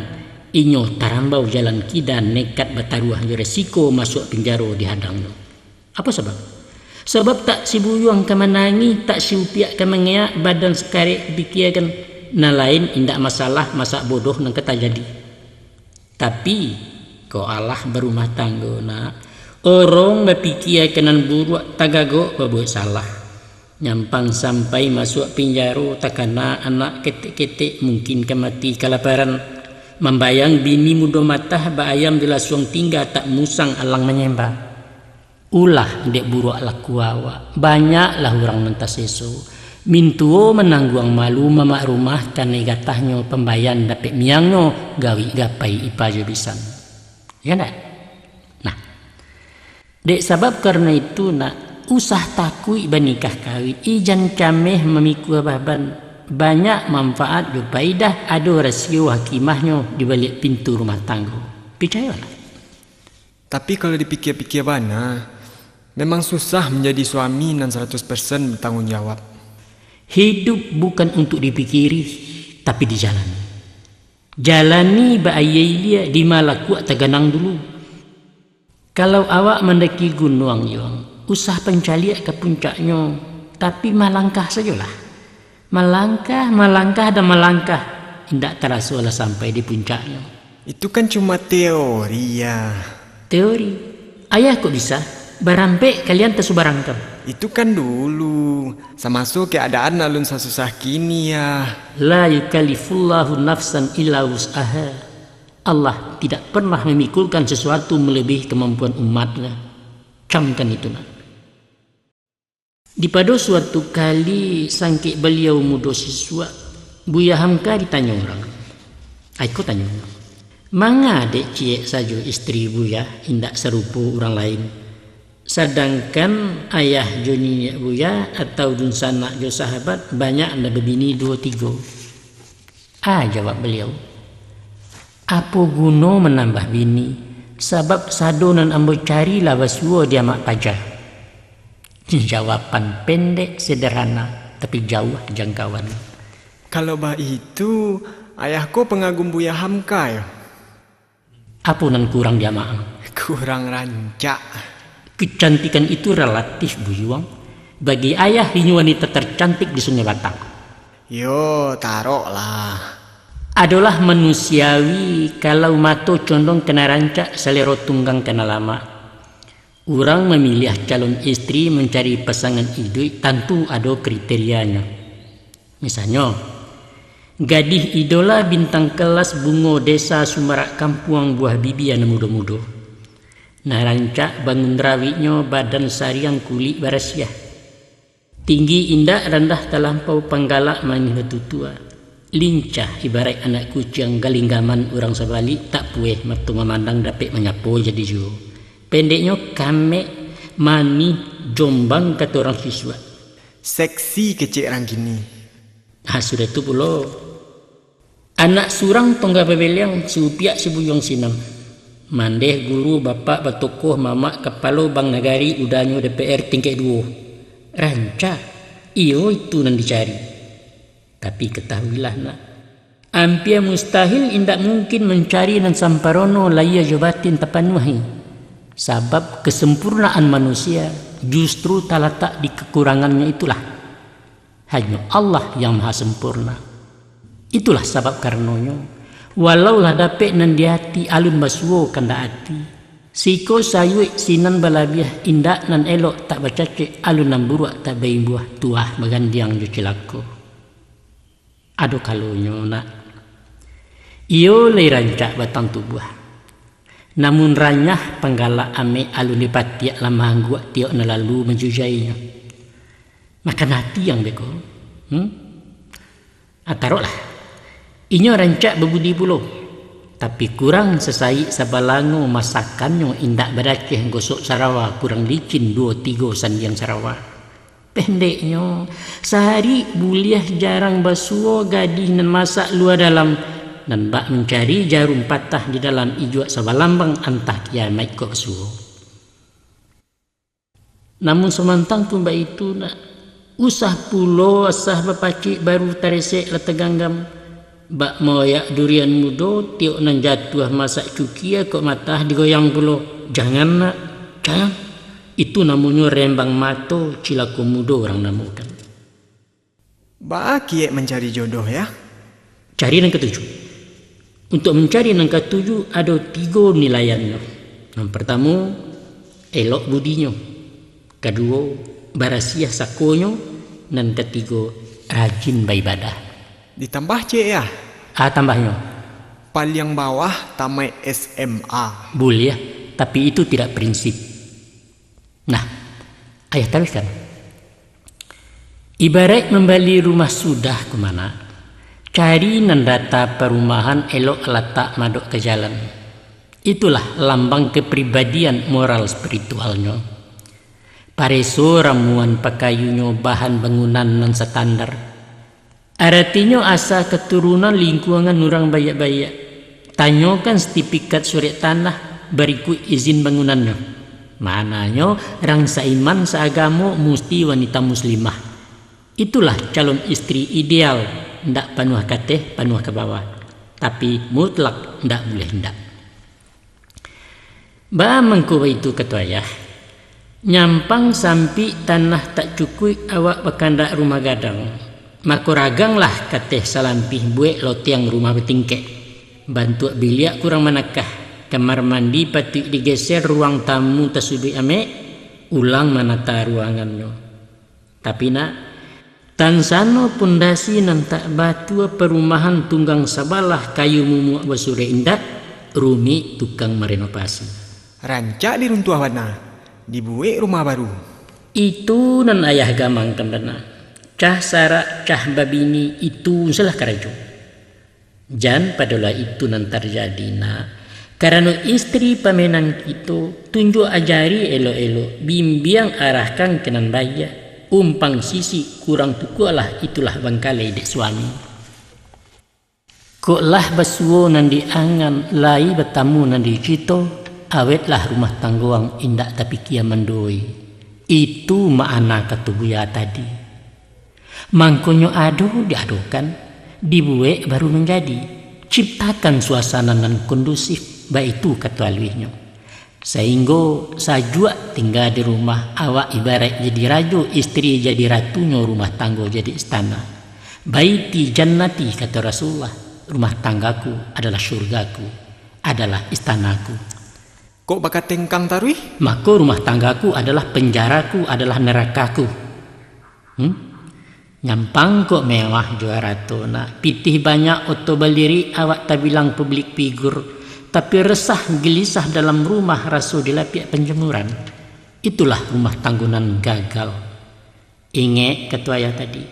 inyo tarambau jalan kida, nekat bataruah jo resiko, masuak pinjaro dihadangnyo. Apo sabab? Sabab tak si buyuang ka manangih, tak si upiak ka mangeak, badan sakarek dipikiakan, nan lain indak masalah, masak bodoh nan ka tajadi. Tapi, kok alah barumah tanggo, nak, urang bapikia ka nan buruak, tagagok babuek salah. Nyampang sampai masuak pinjaro, takana anak ketek-ketek, mungkin ka mati kalaparan. Mambayang bini mudo matah, baayam di lasuang tingga, tak musang alang manyemba. Ulah dek buruak laku awak, banyaklah urang nan taseso. Mintuo manangguang malu mamak rumah, kanai gatahnyo pambayan dapek miangnyo, gawik gapai ipa jo bisan. Iyo ndak? Nah, dek sabab karano itu, nak, usah takuik banikah kawin, ijan cameh mamikua baban. Banyak manfaat jo paidah, ado rasio hakimahnyo di baliak pintu rumah tanggo. Picayolah. Tapi kalau dipikia-pikia bana, memang susah manjadi suami nan saratus persen batangguang jawab. Hidup bukan untuk dipikiri, tapi dijalani. Jalani baaia ilia, di ma lakuak taganang dulu. Kalau awak mandaki gunuang, Yuang, usah pancaliak ka puncaknyo, tapi malangkah sajolah. Malangkah, malangkah, dan malangkah, indak taraso lah sampai di puncaknyo. Itu kan cuma teori, Yah. Teori? Ayah kok bisa? Barampek kalian tasubarangkam. Itu kan dulu, samaso keadaan alun sasusah kini, Yah. La yukallifullahu nafsan illa wus'aha. Allah tidak pernah memikulkan sesuatu melebihi kemampuan umatnya. Camkan itu, nak. Di pado suatu kali, sangkek baliau mudo sisuak, Buya Hamka ditanyo urang. Aiko tanyonyo, "Manga dek ciek sajo istri Buya, indak sarupo urang lain? Sadangkan ayah jo niniak Buya atau dunsanak jo sahabat banyak nan babini duo tigo." Ah, jawab baliau, "Apo guno manambah bini, sabab sado nan ambo cari lah basuo di amak paja." Jawaban pendek, sederhana, tapi jauah jangkauan. Kalau baitu, ayah ko pangagum Buya Hamka yo? Apo nan kurang di amak ang? Kurang rancak. Kecantikan itu relatif, Buyuang. Bagi ayah, inyo wanita tercantik di Sungai Batang. Yo, taroklah. Adolah manusiawi, kalau mato condong ka nan rancak, salero tunggang ka nan lamak. Urang mamiliah calon istri, mancari pasangan iduik, tantu ado kriterianyo. Misalnyo, gadih idola, bintang kelas, bungo desa, sumarak kampuang, buah bibia nan mudo-mudo. Nan rancak bangun rawiknyo, badan sariang, kulik barasiah. Tinggi indak, randah talampau, panggalak manih batutua. Lincah ibaraik anak kuciang, galinggaman urang sabalik, tak pueh mato mamandang, dapek manyapo jadi juo. Pendeknyo, kamek, manih, jombang, kato urang sisuak. Seksi kecek rang kini. Ha, sudah tu pulo. Anak surang tongga babeliang, si upiak si buyuang sinam. Mandeh guru, bapak batokoh, mamak kapalo bank nagari, udanyo D P R tingkek duo. Rancak, iyo itu nan dicari. Tapi katahuilah, nak, ampia mustahil indak mungkin mancari nan samparono, lahia jo batin tapanuahi. Sabab kesempurnaan manusia justru talatak di kekurangannyo itulah. Hanyo Allah yang maha sempurna. Itulah sabab karanonyo, walau lah dapek nan di ati, alun basuo kandak ati. Siko sayuik sinan balabiah, indak nan elok tak bacacek, alun nan buruak tak baimbuah, tuah bagandiang jo cilako. Ado kalonyo, nak, Iyo lai rancak batang tubuah, namun ranyah panggalak amek alun dipatiak lah maangguak tiok nan lalu manjujainyo. Makan ati ang beko. Hmm? Ataroklah. Inyo rancak babudi pulo, tapi kurang sasaik sabalango masakannyo indak badaceh gosok sarawa kurang licin duo tigo sandiang sarawa. Pendeknyo, sahari buliah jarang basuo gadih nan masak lua dalam, nan bak mancari jarum patah di dalam ijuak sabalambang antah kiamaik kok basuo. Namun samantang pun baitu nak, usah pulo asah bapacik baru taresek lah taganggam. Bak maoyak durian mudo, tiok nan jatuah masak cukia kok matah digoyang pulo. Jangan nak, jangan. Itu namonyo rembang mato, cilako mudo urang namokan. Baa kiek mancari jodoh, yah? Cari nan katuju. Untuak mancari nan katuju, ado tigo nilaiannyo. Nan partamo, elok budinyo. Kaduo, barasiah sakonyo. Nan katigo, rajin baibadah. Ditambah ciek, yah? Ah, tambahnyo. Paliang bawah tamaik S M A. Buliah, tapi itu tidak prinsip. Nah, ayah taruihkan. Ibaraik mambali rumah sudah ko mah nak, cari nan data parumahan elok latak madok ka jalan. Itulah lambang kapribadian moral spiritualnyo. Pareso ramuan pakayunyo bahan bangunan nan satandar. Aratinyo asa katurunan lingkuangan urang baiak-baiak. Tanyokan sertifikat surek tanah barikuik izin bangunannyo. Mananyo, rang saiman saagamo musti wanita muslimah. Itulah calon istri ideal, ndak panuah kateh, panuah ka bawah, tapi mutlak ndak buliah indak. Baa mangko baitu kato ayah? Nyampang sampik tanah tak cukuik awak bakandak rumah gadang, mako raganglah kateh salampih buek lotiang rumah batingkek. Bantuak biliak kurang manakah, kamar mandi patuik digeser, ruang tamu tasuduik amek, ulang manata ruangannyo. Tapi nak, tansano pondasi nan tak batua parumahan tunggang sabalah kayu mumuak basurek indak, rumik tukang marenovasi. Rancak diruntuah bana, dibuek rumah baru. Itu nan ayah gamangkan bana. Cah sarak, cah babini, itu salah karajo. Jan padolah itu nan tarjadi, nak. Karano istri pamenan kito, tunjuak ajari elok-elok, bimbiang arahkan ka nan baiak. Umpang sisik kurang tukuaklah, itulah bangkalai dek suami. Kok lah basuo nan diangan, lai batamu nan dicito, awetlah rumah tanggo ang indak tapikia mandoi. Itu makna kato buya tadi. Mangkonyo ado diadokan, dibuek baru manjadi. Ciptakan suasana nan kondusif, baitu kato aluihnyo. Sainggo sajuak tingga di rumah, awak ibaraik jadi rajo, istri jadi ratunyo, rumah tanggo jadi istana. Baiti jannati, kato Rasulullah, rumah tanggaku adalah syurgaku, adalah istanaku. Kok bakatengkang taruih? Mako rumah tanggaku adalah penjaraku, adalah nerakaku. Hmm? Nyampang kok mewah jo arato nak, pitih banyak, oto balirik, awak tabilang publik figur, tapi resah gelisah dalam rumah, raso dilapiak panjemuran. Itulah rumah tanggo nan gagal. Ingek kato ayah tadi,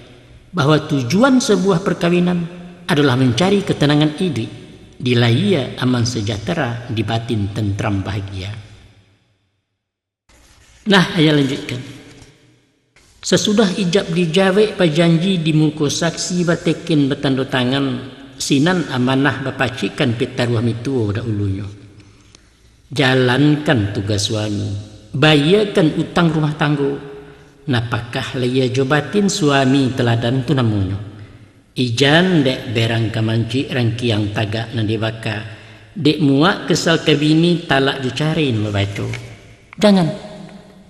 bahwa tujuan sabuah perkawinan adalah mancari ketenangan iduik, di lahia aman sejahtera, di batin tentram bahagia. Nah, ayah lanjuikkan. Sasudah ijab dijawek, bajanji di muko saksi, bateken batando tangan, sinan amanah bapacikkan pitaruah mituo dahulunyo. Jalankan tugas suami, bayiakan utang rumah tanggo. Napakah lahia jo batin suami teladan tu namonyo. Ijan dek berang kamancik, rangkiang tagak nan dibaka, dek muak kesal ka bini, talak jo carai nan babaco. Jangan,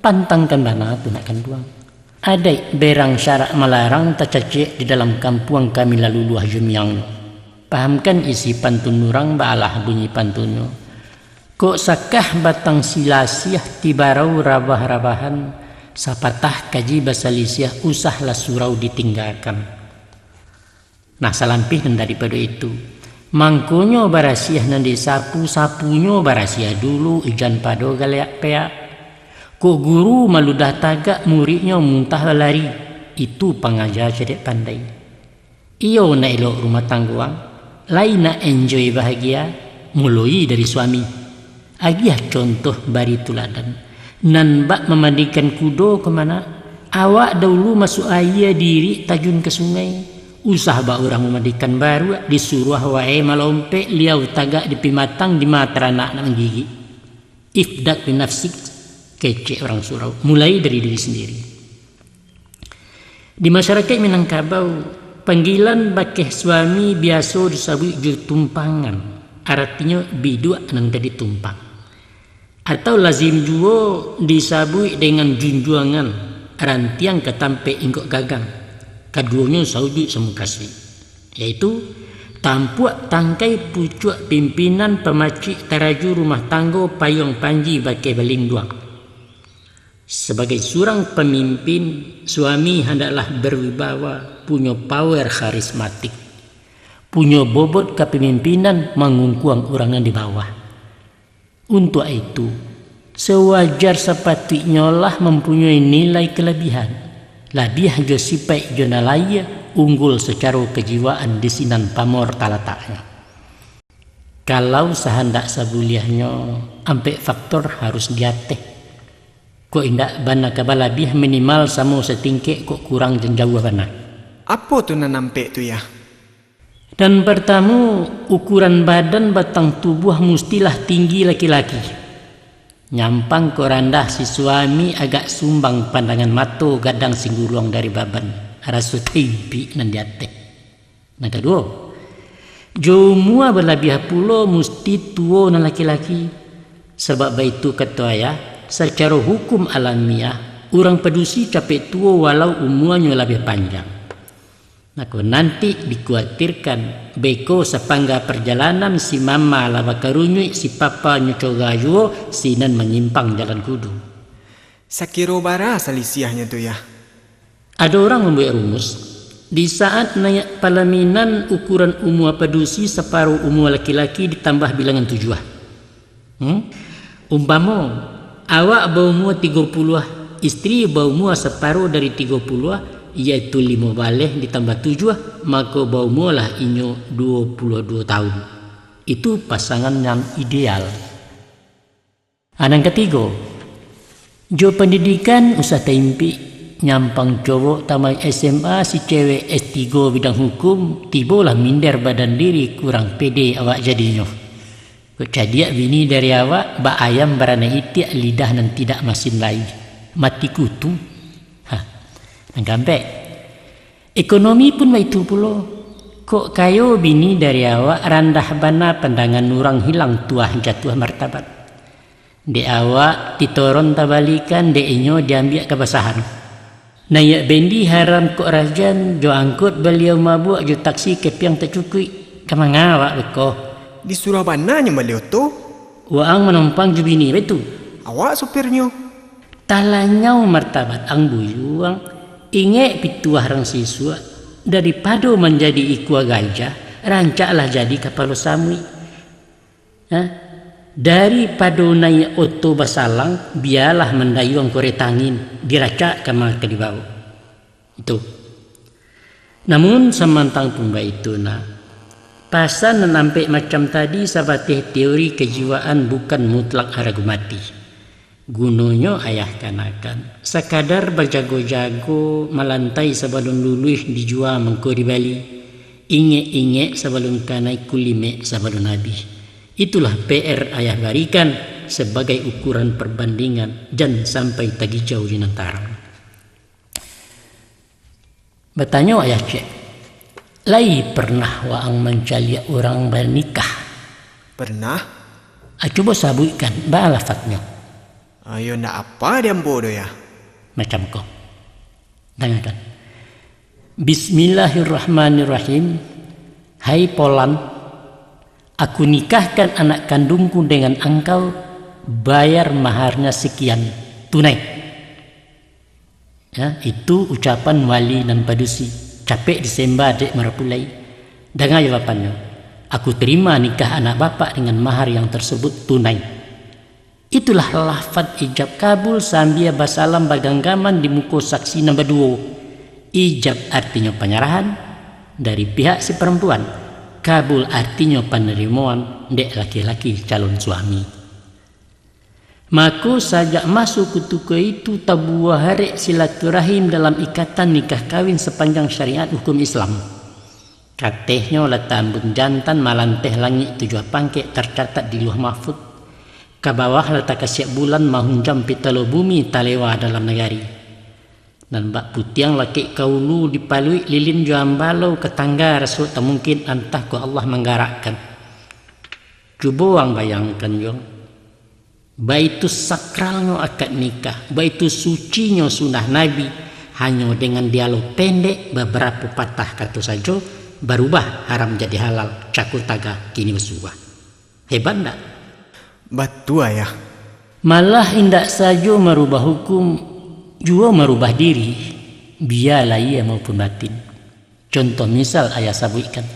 pantangkan bana tu nak kanduang. Adaik berang syarak malarang tacacek di dalam kampuang kami, lalu luah jumiangnyo. Pahamkan isi pantun urang, baalah bunyi pantunnyo. Kok sakah batang silasiah, tibarau rabah-rabahan, sapatah kaji basalisiah, usahlah surau ditinggakan. Nah, salampih nan daripado itu, Mangkonyo barasiah nan disapu, sapunyo barasiah dulu, ijan pado galeak peak. Kok guru maludah tagak, muridnyo muntah balari. Itu pangaja cadiak pandai. Iyo nak elok rumah tanggo ang, lai nak enjoy bahagia, muloi dari suami. Agiah contoh bari tuladan. Nan bak mamandikan kudo ka ma nak, awak daulu masuak aia, diri tajun ka sungai. Usah bak urang mamandikan baruak, disuruah wae malompek, liau tagak di pimatang, dima taranak nak manggigik. Ibda' binafsik, kecek urang surau, mulai dari diri sandiri. Di masyarakaik Minangkabau, panggilan bakeh suami biaso disabuik jo tumpangan, aratinyo biduak nan ka ditumpang. Atau lazim juo disabuik dengan junjuangan, rantiang ka tampek inggok gagang, kaduonyo saujuik samukasuik, yaitu tampuak tangkai pucuak pimpinan, pamacik taraju rumah tanggo, payuang panji bakeh balinduang. Sabagai surang pamimpin, suami handaklah berwibawa, punyo power kharismatik, punyo bobot kapamimpinan mangungkuang urang nan di bawah. Untuak itu, sawajar sapatuiknyolah mampunyoi nilai kalabihan, labiah jo sipaik jo nan lahia, unggul sacaro kajiwaan di sinan pamor talataknyo. Kalau sahandak sabuliahnyo, ampek faktor harus diateh. Kok indak bana ka balabiah, minimal samo satingkek, kok kurang jan jauah bana. Apo tu nan ampek tu, Yah? Nan partamo, ukuran badan batang tubuah mustilah tinggi laki-laki. Nyampang kok randah si suami, agak sumbang pandangan mato, gadang singguluang dari baban, raso taimpik nan di ateh. Nan kaduo, jo umua balabiah pulo musti tuo nan laki-laki. Sabab baitu kato ayah, sacaro hukum alamiah, urang padusi capek tuo walau umuanyo labiah panjang. Mako, nanti dikuatirkan, beko sapangga parjalanan si mama lah bakarunyuik, si papa nyo coga juo, sinan manyimpang jalan kudo. Sakiro bara salisiahnyo tu, Yah? Ado urang mambuek rumus, di saat naiak palaminan, ukuran umua padusi saparo umua laki-laki ditambah bilangan tujuah. Hmm? Umpamo, awak baumua tigo puluah, istri baumua saparo dari tigo puluah, yaitu limo baleh ditambah tujuah, mako baumualah inyo duo puluah duo taun. Itu pasangan nan ideal. A, nan katigo, jo pandidikan usah taimpik, nyampang cowok tamai S M A, si cewek S tigo bidang hukum, tibolah minder badan diri, kurang pede awak jadinyo. Kok cadiak bini dari awak, bak ayam baranak itiak, lidah nan tidak masin lai, mati kutu. Ha, nan kaampek, ekonomi pun baitu pulo. Kok kayo bini dari awak, randah bana pandangan urang, hilang tuah jatuah martabat. Dek awak titoron tabalikan, dek inyo diambiak kabasahan. Naiak bendi haram kok rajan, jo angkot baliau mabuak, jo taksi kepiang tacukuik. Ka manga awak beko? Disuruah bana nyo baliau tu. Waang manumpang jo bini baitu. Awak supirnyo. Talanyau martabat ang buyuang, ingek pituah rang sisuak, daripado manjadi ikua gajah, rancaklah jadi kapalo samuik. Ha? Daripado naiak oto basalang, bialah mandayuang koreta angin, diracak ka ma ka dibawok. Itu. Namun, samantang pun baitu, nak, pasan nan ampek macam tadi sabateh teori kajiwaan, bukan mutlak harago mati. Gunonyo ayah kanakan sakadar bajago-jago, malantai sabalun luluih dijua mangko dibali, ingek-ingek sabalun kanai, kulimek sabalun abih. Itulah P R ayah barikan sabagai ukuran parbandingan, jan sampai tagijau di nan tarang. Batanyo ayah ciek, lai pernah waang mancaliak urang banikah? Pernah. A, cubo sabuikkan, baa lafadnyo? Ayo, ndak apa di ambo doh, Yah. Macam ko. Dangakan. Bismillahirrahmanirrahim. Hai Polan, aku nikahkan anak kandungku dengan angkau, bayar maharnya sekian, tunai. Ya, itu ucapan wali nan padusi, capek disemba dek marapulai. Danga jawabannyo. Aku terima nikah anak bapak dengan mahar yang tersebut tunai. Itulah lafaz ijab kabul sambia basalam baganggaman di muko saksi nan baduo. Ijab artinyo panyarahan dari pihak si parampuan, kabul artinyo panarimoan dek laki-laki calon suami. Mako, sajak maso kutiko itu tabuah arek silaturahim dalam ikatan nikah kawin sapanjang syariat hukum Islam. Katehnyo lah tambun jantan malanteh langik tujuah pangkek tarcatat di Luh Mahfud. Ka bawah lah takasiak bulan mahunjam pitalo bumi talewa dalam nagari. Nan bak putiang lakek ka ulu dipaluik lilin jo ambalo ka tangga raso tamungkin antah ko Allah manggarakkan. Cubo ang bayangkan jo, baitu sakralnyo akad nikah, baitu sucinyo sunnah Nabi, hanyo dengan dialog pendek babarapo patah kato sajo, barubah haram jadi halal, cako taga kini basuah. Hebat ndak? Batua, Ayah. Malah indak sajo marubah hukum, juo marubah diri, biya lahia maupun batin. Contoh misal Ayah sabuikkan,